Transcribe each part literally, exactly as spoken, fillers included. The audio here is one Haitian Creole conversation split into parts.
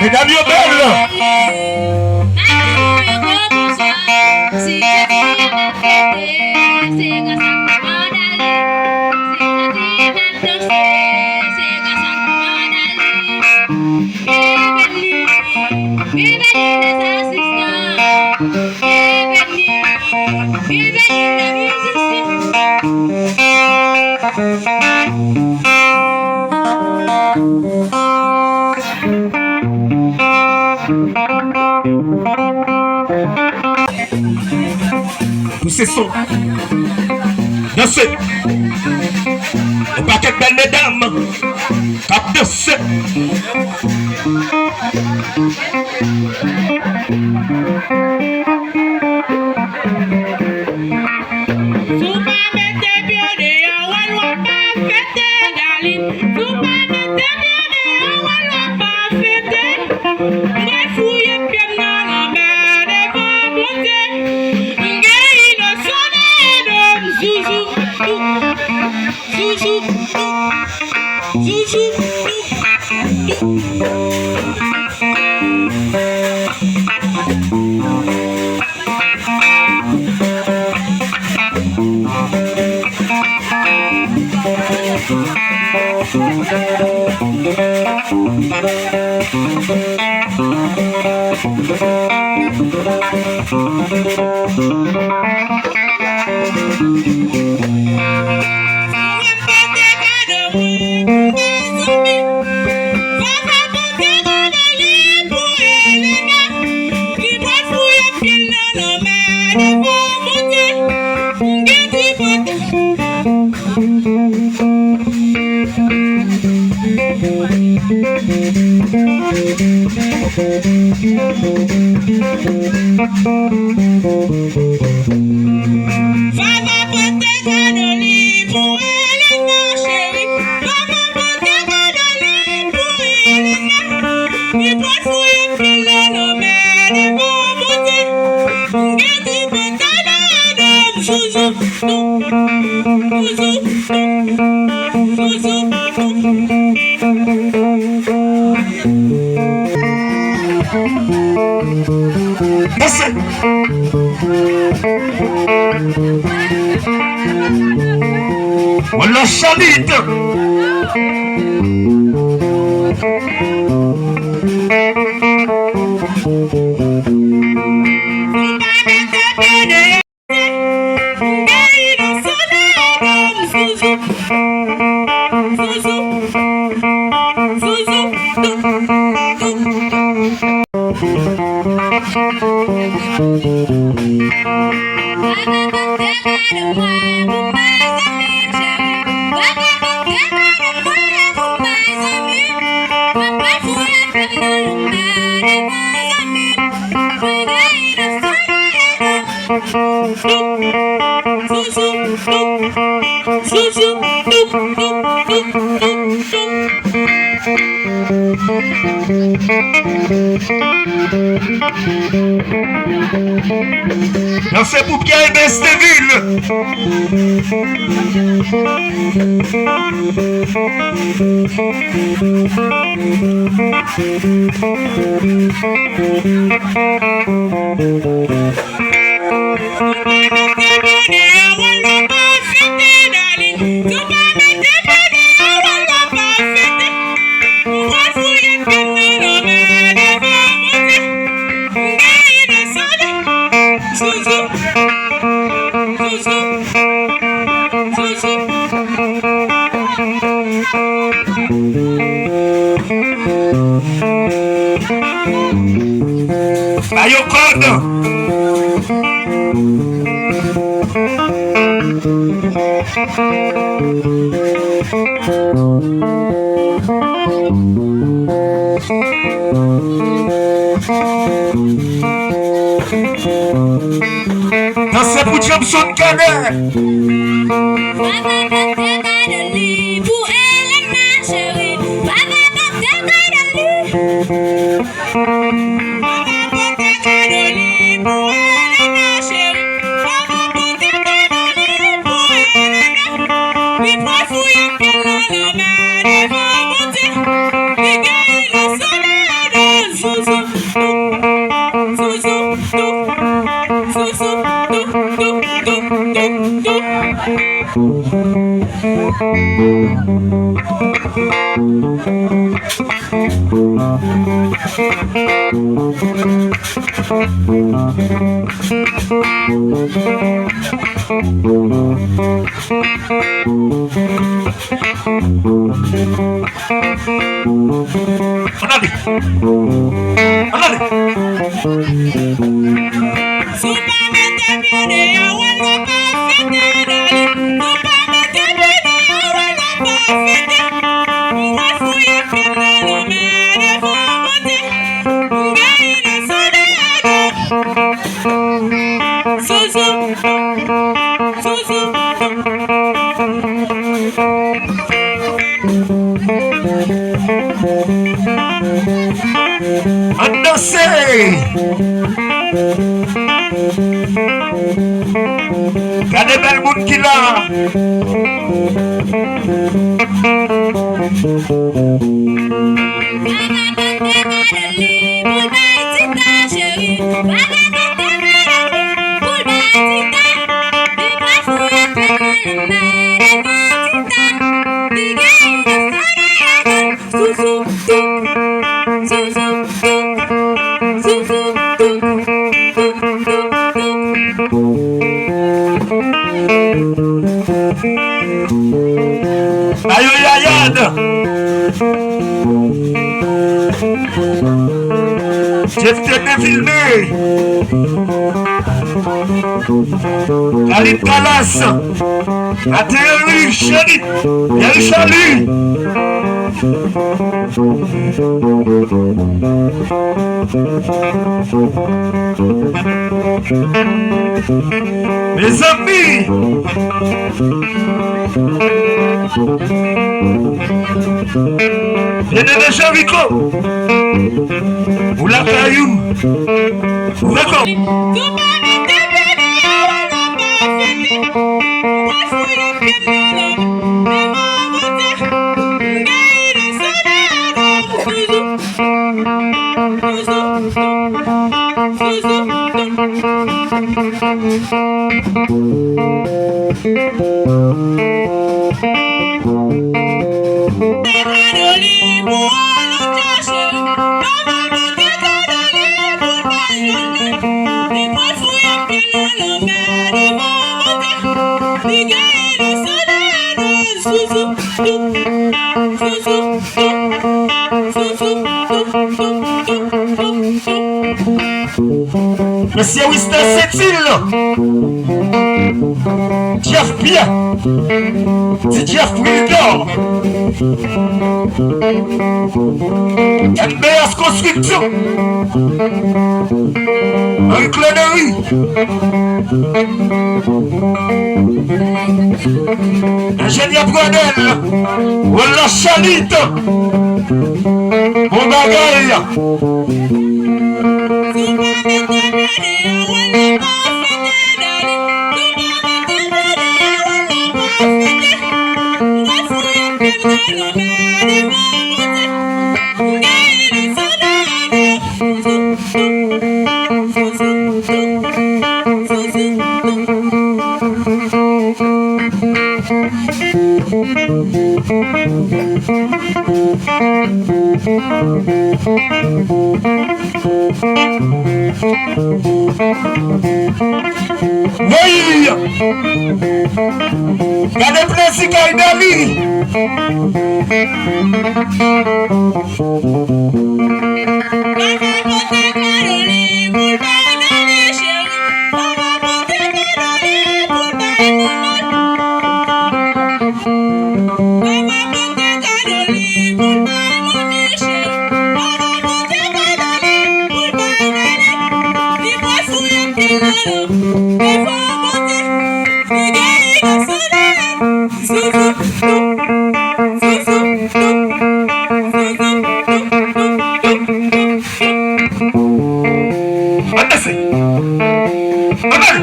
Medam yo bèl. Pouse son. Danse. Yon pakèt bèl medam k ap danse. Si w pa mete pye w deyò, wè lwa pa fete, darling. Si w pa mete pye w deyò, wè lwa pa fete. Mwen fouye pye m nan lanmè devan Bondye. M gen inosan nan do m, zouzou. Zouzou. Zouzou. Vava pote kado li pou Elena, cheri. Vava pote kado li pou Elena. Li pral fouye pye l nan lanmè devan Bondye. M gen tripotay nan do m, zouzou. Danse. Mwen nan chalit. Danse pou Pierre Ebens Deville. Ba yo kòd. Danse pou Jameson Cadet. Papa pote kado li pou Elena, cheri. Papa pote kado li. Papa pote kado li pou Elena, cheri. Papa pote kado li pou Elena. Li pral Fouye pye l nan lanmè devan Bondye. Li gen inosan ladan. Zouzou, zouzou, zouzou. Ann ale. Ann ale. Si w pa mete pye deyò, w al nan pafete, dali. Si w pa mete pye deyò, w al nan pafete. M pral fouye pye m nan lanmè devan Bondye. M gen inosan ladan. Zouzou, zouzou. Ann danse! Gade bèl moun ki la! Ba yo yayad. Jeff Tete filme. Khalid Kalas. Ateri Cheri. Yeri Chali. Mezanmi. Vye nene Jeriko. Ou lakay ou. Ou rekò. Mesye Wister Setil, Jeff Pierre, ti Jeff Wilder, M B S Konstriksyon, Henri Claude Henry. Enjenyè Pradel, Roland Chalit. Bon bagay. Woy! Gade plezi kay Dali! Ann danse. Ann ale.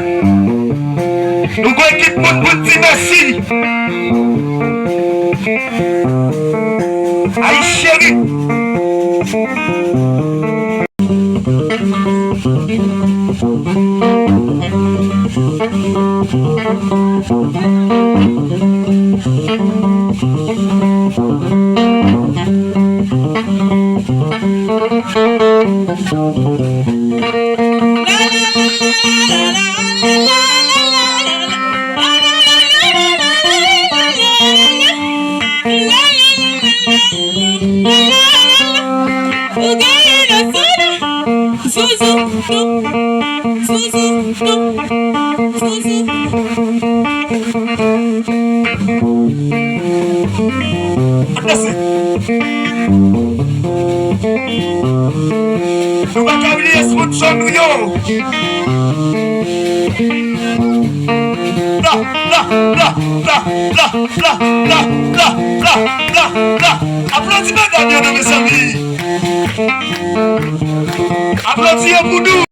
Nou gon ekip moun pou n di mèsi. Ay cheri. Ap danse. Nou pa ka bliye sponsò nou yo. Bla, bla, bla. Aplodi medam yo non, mezanmi. Aplodi yo pou nou.